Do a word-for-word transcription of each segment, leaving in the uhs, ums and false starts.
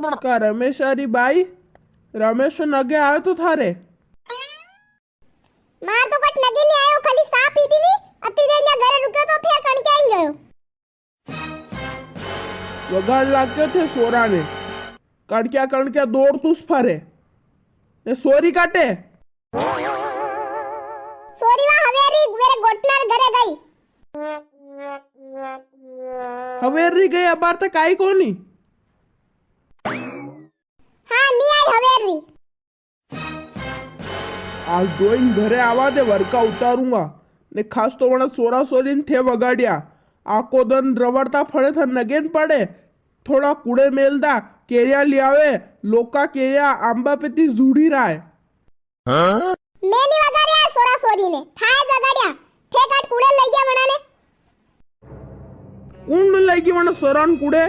का रमेशा री बाई, रमेश नगे आयो तो थारे? मार तो कट नगे नी आयो, खाली सा पीधी नी, अति देर ना घरे रुक्यो तो फेर कणक्या आई गयो। वगाड़ लाग्यो थे सोरा ने, कणक्या कणक्या दौड़तूस फरे, ने सोरी काटे। सोरी वा हवेरी मेरे गोटनार घरे गई। हवेरी गई, अबार तक आई कोनी। हाँ, नी आई हवेरी। आज दोइन घरे आवा दे, वरका उतारूंगा। ने खास तो वणा सोरा सोरीन थे वगाड़िया। आको दन रवड़ता फड़े था नगेन पड़े। थोड़ा कुड़े मेलदा, केरिया लियावे, लोका केरिया आंबा पे ती जूड़ी राय। मैं नी वगाड़िया सोरा सोरी ने, थाए वगाड़िया। थे काट कुड़े लई गया वणा ने। कुण लई गया वणा सोरा ने कुड़े?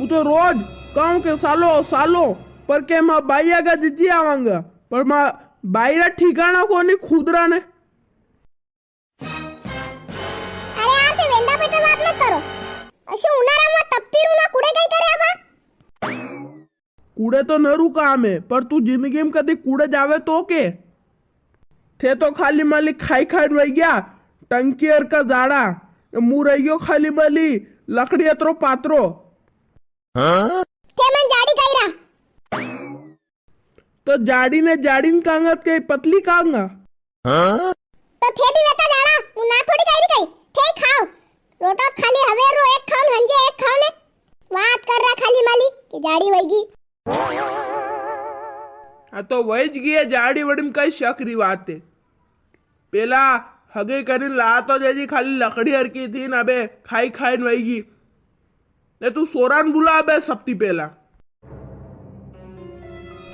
मु तो रोज कहूं के सालो, सालो, पर के मां बाईया का जिजी आवांगा, पर मां बाईरा ठिकाना कोनी खुदरा ने। अरे, आ थे वेंदा बेटा बात मत करो। अशे उनारा में तप्पी रू ना कुड़े कई करे आबा? कुड़े तो नरू काम है, पर तू जिंदगी में कदी कुड़े जावे तो के? थे तो खाली माली खाई खाई रह गया, टंकी अर का जाड़ा। मु रह गयो खाली माली लकड़ी अतरो पातरो। थे मन जाड़ी कई रा। तो जाड़ी ने जाड़ी ने कांगा के पतली कांगा। तो थे भी वेता जाड़ा, हूँ ना थोड़ी कई री कई, थे ही खाओ। रोटो खाली हवेर रो एक खाओ ने हंजे एक खाओ ने। बात कर रा खाली माली कि जाड़ी वईगी। हाँ तो वईज गी है जाड़ी वड़ी में कई शक री बात है। पेला हगे करीन ला तो जेजी खाली लकड़ी हरकी थी ना बे खाई खाई ने वईगी। ने तू सोरान बुला बे सबती पेला।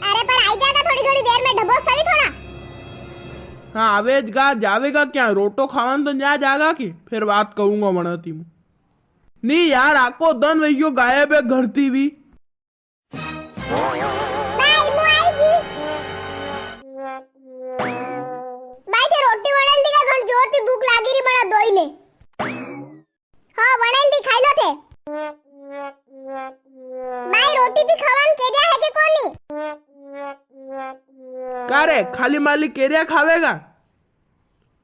अरे पर आई जागा थोड़ी थोड़ी देर में ढबो सही थोड़ा। हाँ आवेज गा जावेगा क्या रोटो खावान तो न्या जागा की फिर बात कहूंगा वणा ती मु। नी यार आको दन वईग्यो गायब है घर ती भी। बाई मु आई गी। बाई थे रोटी वणल दी का घण जोर ती भूख लागी री मना दोई ने। हाँ, वणेल दी खाई लो थे। बाई, रोटी ती खावान केरिया है के कोनी? का रे, खाली माली केरिया खावेगा?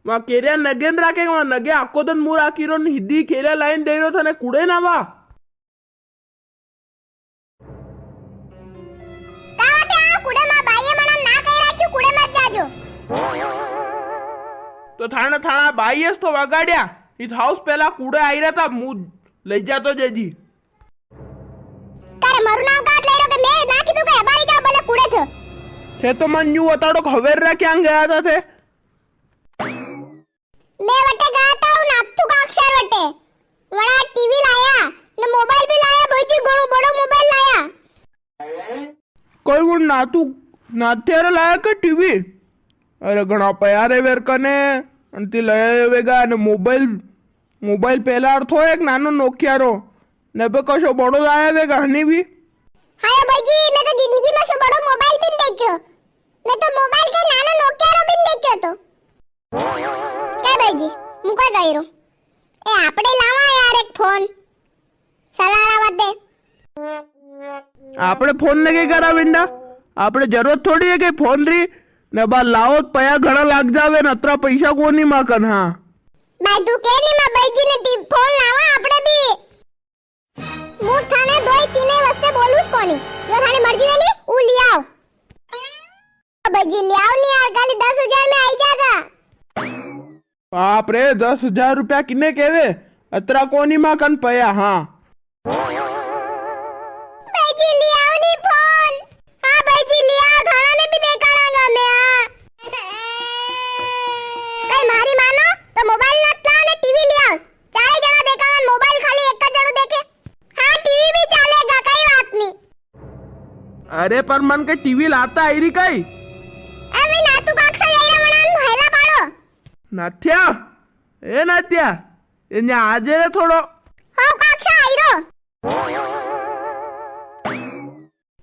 वां केरिया नगे नी राखेगा, वां नगे आको दन मु राखी रो ने हिदी केरिया लाइन दे रो थने कुड़े ना वा। का वाते आओ, कुड़े मां बाईये मना ना कही राख्यू, कुड़े मत जाजो। तो थाने थाना बाईये तो वगाड़िया, इत हाउस पेला कुड़े आई रहा था, मु ले जातो जेजी। तारे मारू नाम काट ले रो के मैं ना कीधु के अबारी जाओ भले कुड़े थे। थे तो मन न्यू बताड़ो, हवेर रा क्या गया था थे? मैं वटे गया था, उन नाथू काकासा रे वटे। वणा टीवी लाया, ने मोबाइल भी लाया, भाई जी, घणो बड़ो मोबाइल लाया। कई वो नाथू, नाथ्या रे लाया के टीवी? अरे घणा पया रे वेर कने, अन ती लाया वेगा, ने मोबाइल, मोबाइल पेला अर थो एक नानो नोकिया रो, ने बे कशो बड़ो लाया वेगा हनी भी। हाय भाई जी, मैं तो जिंदगी में सो बड़ो मोबाइल भी नी देख्यो। मैं तो मोबाइल के नानो नोकिया रो भी नी देख्यो तो। क्या भाई जी, मुका गई रो। ए, आपड़े लावा यार एक फोन। सलाड़ा वदे। आपड़े फोन ने के करा विंडा? आपड़े जरूरत थोड़ी है के फोन री। ने बा लाओ तो पया घणा लाग जावे ने अतरा पैसा कोनी माकन, हाँ। भाई तू के नी मां भाई जी ने ती फोन लावा आपड़े भी। मूं थाने दोई तीने वास्ते बोलूस कोनी। यो थाने मर्जी वे नी, ऊ लियाओ। ओ भाई जी, लियाओ नी यार, खाली दस हजार में आई जागा। बाप रे, दस हजार रुपया किने केवे? अतरा कोनी माकन पया, हाँ। भाई जी, लियाओ नी फोन। हाँ भाई जी, लियाओ, थाना ने भी देखाड़ांगा मैं, हाँ। कई मारी मानो तो मोबाइल ना लाओ ने टीवी लियाओ। चारे जणा देखावे, मोबाइल खाली एक ज जणो देखे। हाँ, टीवी भी चालेगा, कई बात नी। अरे, पर मन के टीवी लाता आई री कई? अबे नाथू काकासा जाई रा वणा ने हेला पाड़ो। नाथ्या, ए नाथ्या, ए न्या आजे रे थोड़ो। हो काकासा, आई रो।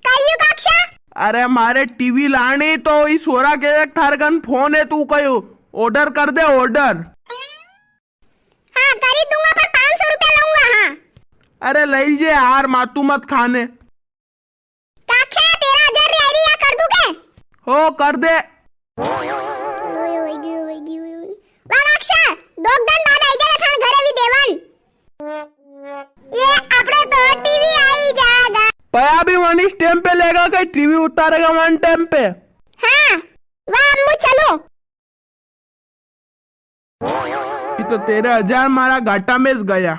कई व्यो काकासा? अरे, मारे टीवी लानी तो ई सोरा के एक थारे कन फोन है, तू कयो order कर दे, order। हाँ, करी दूंगा, पर पाँच सौ रुपया लूंगा, हाँ। अरे, लई जे यार, मातू मत खाने। का ओ कर दे। चलो, यो वही गयो, वही गयो, वही गयो। वाह, अक्षर, दो दिन बाद आई जाएगा थाने घरे भी देवन। ये आपने तो टीवी आई जाएगा। पया भी वनिस टाइम पे लेगा, कई टीवी उतारेगा वन टाइम पे। हाँ, वाह, अम्मू चलो। ये तो तेरह हजार मारा घाटा में ज गया।